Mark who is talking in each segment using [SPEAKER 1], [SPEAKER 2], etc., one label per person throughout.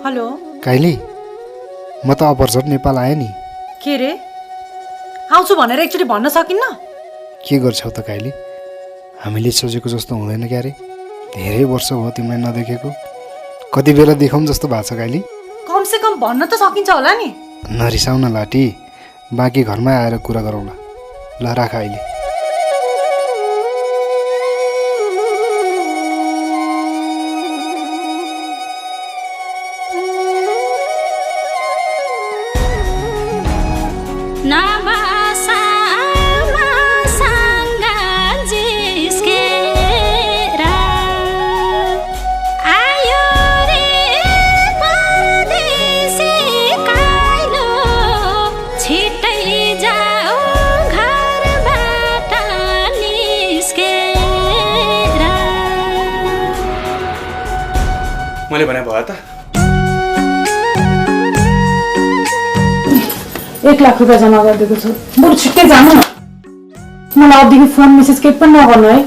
[SPEAKER 1] Hello
[SPEAKER 2] काइली, म त अपरझट नेपाल आएँ नि।
[SPEAKER 1] के रे आउँछु भनेर एकचोटि भन्न सकिन्न?
[SPEAKER 2] के गर्छौ त काइली, हामीले सोचेको जस्तो हुँदैन क्यारे। धेरै वर्ष भयो तिमीलाई नदेखेको, कति बेला देखाउँ जस्तो भएको छ काइली।
[SPEAKER 1] कमसे कम भन्न त सकिन्छ होला नि।
[SPEAKER 2] नरिसाउ न लाटी, बाँकी घरमा आएर कुरा गरौँला। ल राख अहिले।
[SPEAKER 3] मैले भने भयो त।
[SPEAKER 1] 1 लाख रुपियाँ जम्मा गरिदिएको छु, बरु छिट्टै जानु न। मलाई अबदेखि फोन मेसेज केही पनि नगर्नु है,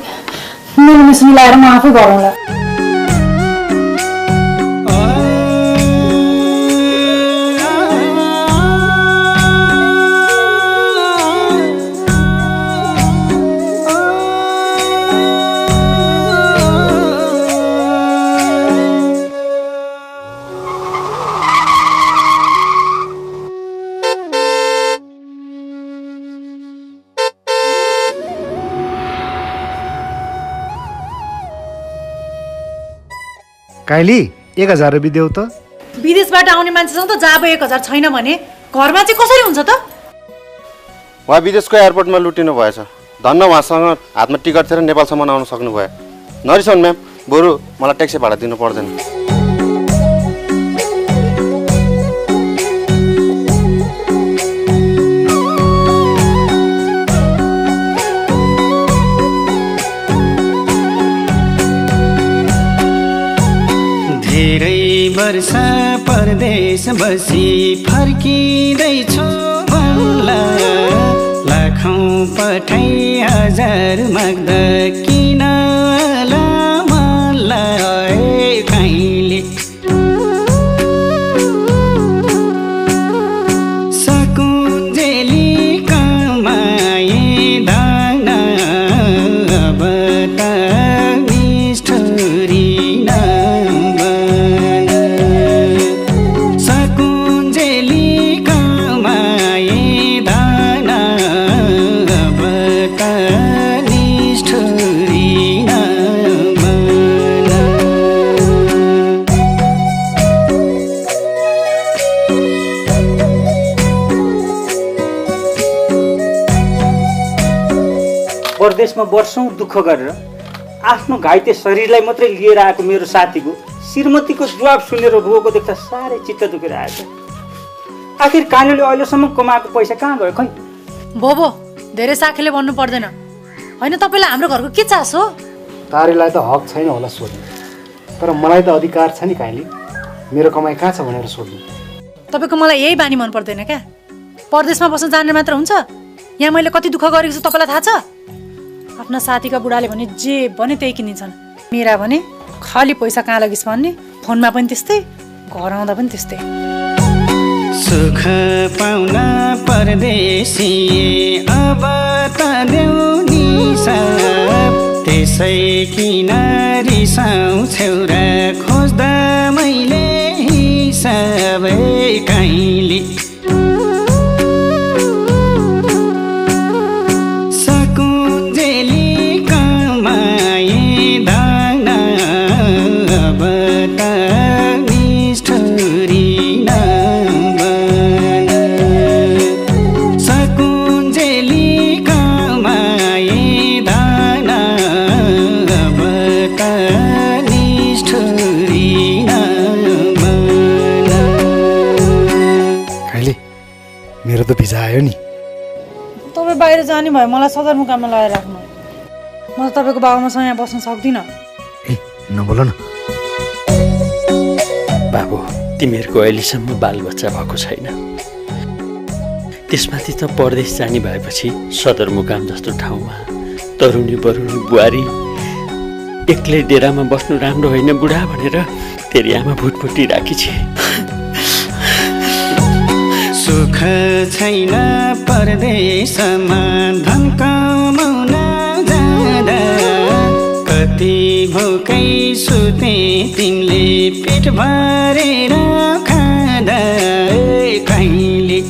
[SPEAKER 1] मेरो मेसेज मिलाएर म आफै गरौँला।
[SPEAKER 2] काइली, 1000 रुपियाँ देऊ त।
[SPEAKER 1] विदेशबाट आउने मान्छेसँग त जब 1000 छैन भने घरमा चाहिँ कसरी हुन्छ त?
[SPEAKER 4] उहाँ विदेशको एयरपोर्टमा लुटिनु भएछ। धन्न उहाँसँग हातमा टिकट थिएर नेपालसम्म आउन सक्नुभयो। नरिसाउनु म्याम, बरु मलाई ट्याक्सी भाडा दिनु पर्दैन।
[SPEAKER 5] धेरै वर्ष परदेश बसी फर्किँदैछु बल्ल, लाखौँ पठाइ 1000 माग्दा किन मलाई काइली। सकुन्जेली कमाए दान, अब त निष्ठुरी
[SPEAKER 6] परदेशमा वर्षौं दुःख गरेर आफ्नो घाइते शरीरलाई मात्रै लिएर आएको मेरो साथीको श्रीमतीको जवाब सुनेर रोएको देख्दा साह्रै चित्त दुखेर आएछ। आखिर कानुले अहिलेसम्म कमाएको पैसा कहाँ गयो खै?
[SPEAKER 1] भो धेरै साखेले भन्नु पर्दैन। होइन, तपाईँलाई हाम्रो घरको के चासो?
[SPEAKER 2] तारेलाई त हक छैन होला सोध्नु, तर मलाई त अधिकार छ नि काइली, मेरो कमाइ कहाँ छ भनेर सोध्नु।
[SPEAKER 1] तपाईँको मलाई यही बानी मन पर्दैन क्या? परदेशमा बस्न जाने मात्र हुन्छ? यहाँ मैले कति दुःख गरेको छु तपाईँलाई थाहा छ? आफ्ना साथीका बुढाले भने जे भने त्यही किनिन्छन्, मेरा भने खाली पैसा कहाँ लगिस् भन्ने, फोनमा पनि त्यस्तै, घर आउँदा पनि त्यस्तै।
[SPEAKER 5] सुख पाउन परदेशी अब त देउनी सब, त्यसै किन रिसाउँछौ र खोज्दा मैले हिसाबै काइली।
[SPEAKER 2] मेरो त भिजा आयो नि।
[SPEAKER 1] तपाईँ बाहिर जाने भयो, मलाई सदरमुकाममा लगाएर राख्नु। म त तपाईँको बाबुमासँग यहाँ बस्न सक्दिनँ।
[SPEAKER 2] ए नबोल न
[SPEAKER 3] बाबु, तिमीहरूको अहिलेसम्म बालबच्चा भएको छैन, त्यसमाथि त परदेश जाने भएपछि सदरमुकाम जस्तो ठाउँमा तरुणी बरुणी बुहारी एक्लै डेरामा बस्नु राम्रो होइन बुढा भनेर तेरी आमा भुटभुटी राखी
[SPEAKER 5] सुख छैन परदेशमा धन कमाउन जाँदा कति भोकै सुते तिमीले पेट भरेर खाँदा कहिले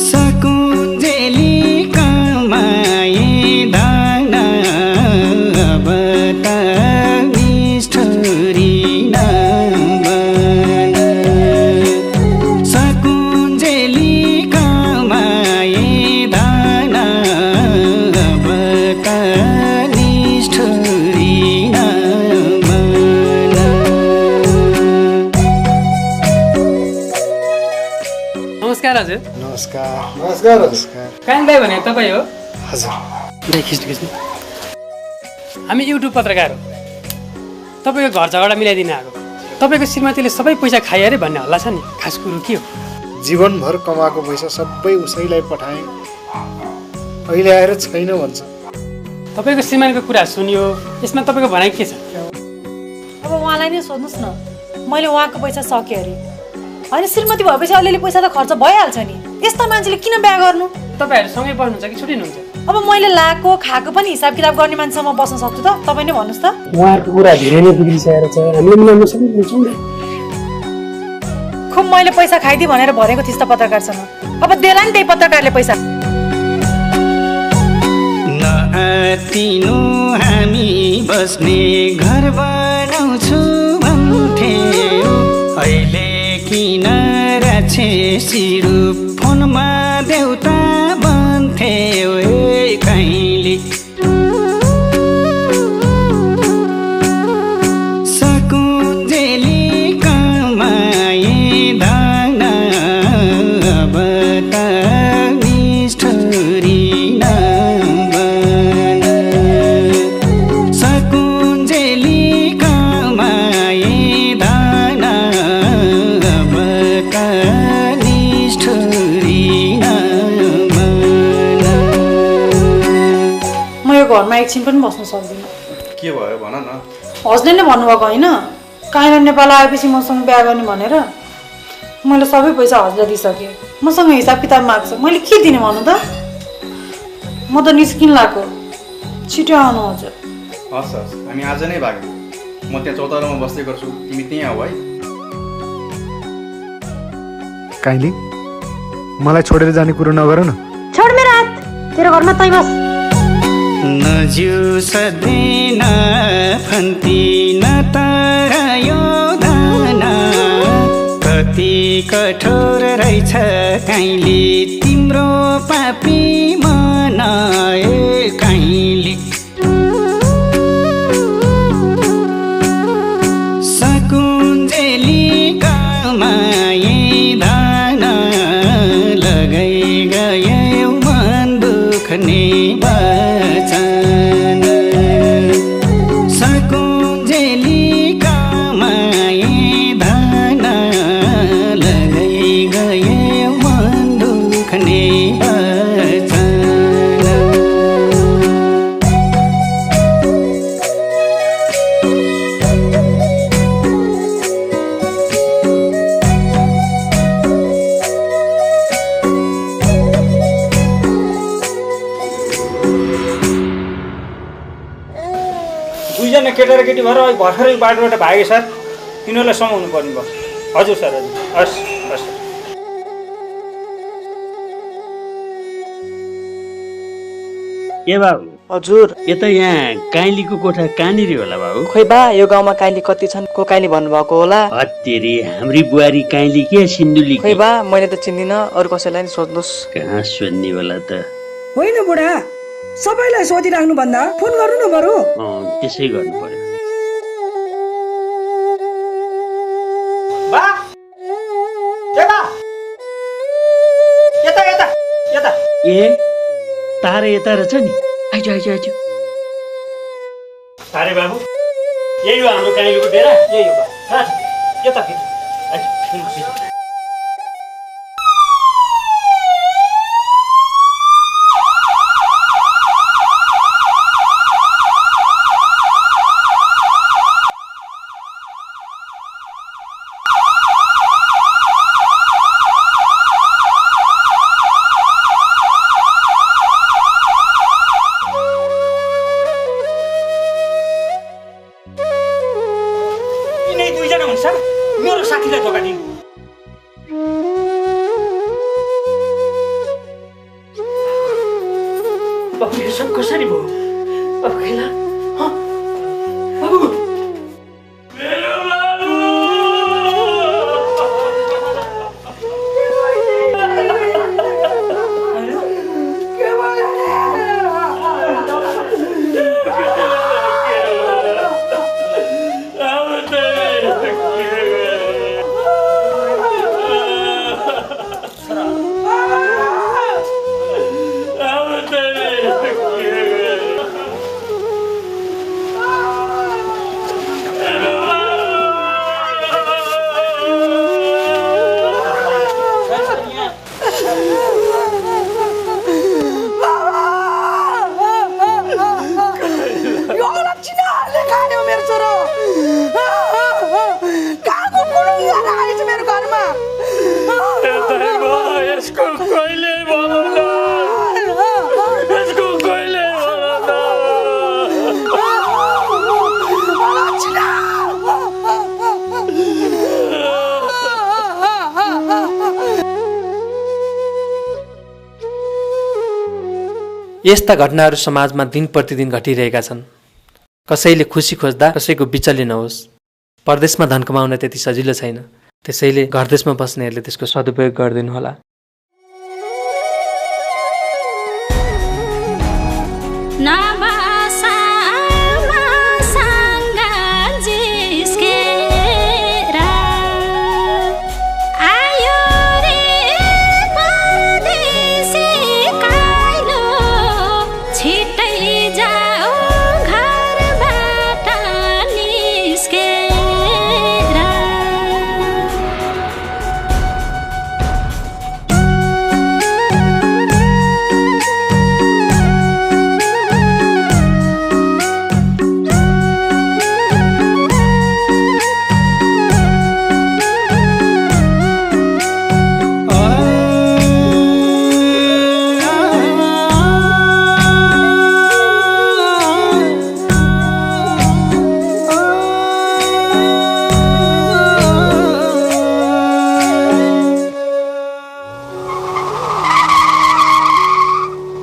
[SPEAKER 5] सकुन्जेली कमाए धन अब त निष्ठुरी नबन सकुन्जेली कमाए धन अब त निष्ठुरी नबन।
[SPEAKER 7] नमस्कार हजुर।
[SPEAKER 2] नमस्कार नमस्कार नमस्कार।
[SPEAKER 7] कान दाई भने तपाईँ हो?
[SPEAKER 2] हजुर।
[SPEAKER 7] दाई खिच्नु हामी युट्युब पत्रकार हो। तपाईँको घर झगडा मिलाइदिन आएको। तपाईँको श्रीमतीले सबै पैसा खायो अरे भन्ने हल्ला छ नि, खास कुरो के हो?
[SPEAKER 2] जीवनभर कमाएको पैसा सबै उसैलाई पठाएँ, अहिले आएर छैन भन्छ।
[SPEAKER 7] तपाईँको श्रीमानको कुरा सुन्यो, यसमा तपाईँको भनाइ के छ?
[SPEAKER 1] अब उहाँलाई नै सोध्नुहोस् न, मैले उहाँको पैसा सकेँ अरे होइन, श्रीमती भएपछि अलिअलि पैसा त खर्च भइहाल्छ नि, यस्ता मान्छेले किन बिहा गर्नु?
[SPEAKER 7] तपाईँहरू सँगै बस्नुहुन्छ कि छुट्टिनुहुन्छ?
[SPEAKER 1] अब मैले लाएको खाएको पनि हिसाब किताब गर्ने मान्छेसँग बस्न सक्छु त? तपाईँ नै भन्नुहोस् त।
[SPEAKER 7] उहाँहरूको कुरा धेरै नै बिग्रिसकेर छ, हामीले मिलाउन सक्छौँ नि।
[SPEAKER 1] खुब मैले पैसा खाइदिएँ भनेर भनेको थिइस् त पत्रकारसँग, अब देला नि त्यही पत्रकारले पैसा।
[SPEAKER 5] नआत्तिनु हामी बस्ने घर बनाउँछु भन्थ्यौ, अहिले किन राक्षसी रूप फोनमा देउता बन्थ्यौ कहिले सकुन्जेली कमाए धन अब त निष्ठुरी नबन सकुन्जेली कमाए धन अब त निष्ठुरी
[SPEAKER 1] म यो घरमा एकछिन पनि बस्न सक्दिनँ।
[SPEAKER 4] के भयो भन न।
[SPEAKER 1] हस्बेन्ड नै भन्नुभएको होइन, काहीँ नेपाल आएपछि मसँग बिहा गर्ने भनेर। मैले सबै पैसा हस्बेन्ड दिइसकेँ, मसँग हिसाब किताब माग्छ, मैले के दिने भन्नु त? म त निस्किन लाग्यो, छिटो आउनु हजुर।
[SPEAKER 8] हस् हस्, हामी आज नै भाग्यौँ। म त्यहाँ चौतारामा बस्दै गर्छु, तिमी त्यहीँ आऊ है।
[SPEAKER 2] काइली मलाई छोडेर जाने कुरो नगर न।
[SPEAKER 1] छोड मेरो हात, तेरो घरमा तै बस।
[SPEAKER 5] नजिउ सधैँ नफन्ती नतर यो धन कति कठोर रहेछ काइली तिम्रो पापी मन काइली सकुन्जेली कमाए धन लगाइ गयो मन दुख्ने वचन सकुन्जेली कमाए धन लगाइ गयो मन दुख्ने वचन।
[SPEAKER 6] दुईजना केटा र केटी भएर भर्खरै बाटोबाट भागे सर, तिनीहरूलाई समाउनु पर्ने भयो। हजुर सर, हजुर, हस् हस्।
[SPEAKER 3] ए बाबु
[SPEAKER 9] हजुर।
[SPEAKER 3] यता यहाँ काइलीको कोठा कहाँनिर होला बाबु?
[SPEAKER 9] खोइ बा, यो गाउँमा काइली कति छन्, को काइली भन्नुभएको होला?
[SPEAKER 3] हत्तेरी, हाम्री बुहारी काइली के सिन्धुली?
[SPEAKER 9] खोइ बा, मैले त चिन्दिनँ, अरू कसैलाई नि सोध्नुहोस्।
[SPEAKER 3] कहाँ सोध्ने होला त?
[SPEAKER 10] होइन बुढा, सबैलाई सोधिराख्नु भन्दा फोन गर्नु न बरु।
[SPEAKER 3] त्यसै गर्नु पर्यो।
[SPEAKER 6] बा ए बा, यता यता यता।
[SPEAKER 3] ए तारा यता रहेछ नि, आइज आइज आइज।
[SPEAKER 6] अरे बाबु, यही हो हाम्रो काइलीको डेरा, यही हो बा। यता फेरि यिनै दुईजना हुन्छ मेरो साथीलाई धोका दिनु। बाबु यो सब कसरी भयो? अब खेला बाबु
[SPEAKER 10] यो लक्षिनाले खायो मेरो छोरो। कहाँको कुलुङ गरेर आएछ मेरो घरमा।
[SPEAKER 3] यसको कहिले भनौँ यसको कहिले
[SPEAKER 10] लक्षिना
[SPEAKER 7] यस्ता घटनाहरू समाजमा दिन प्रतिदिन घटिरहेका छन्। कसैले खुसी खोज्दा कसैको बिचल्य नहोस्। परदेशमा धन कमाउन त्यति सजिलो छैन, त्यसैले घरदेशमा बस्नेहरूले त्यसको सदुपयोग गरिदिनु होला।
[SPEAKER 11] नाम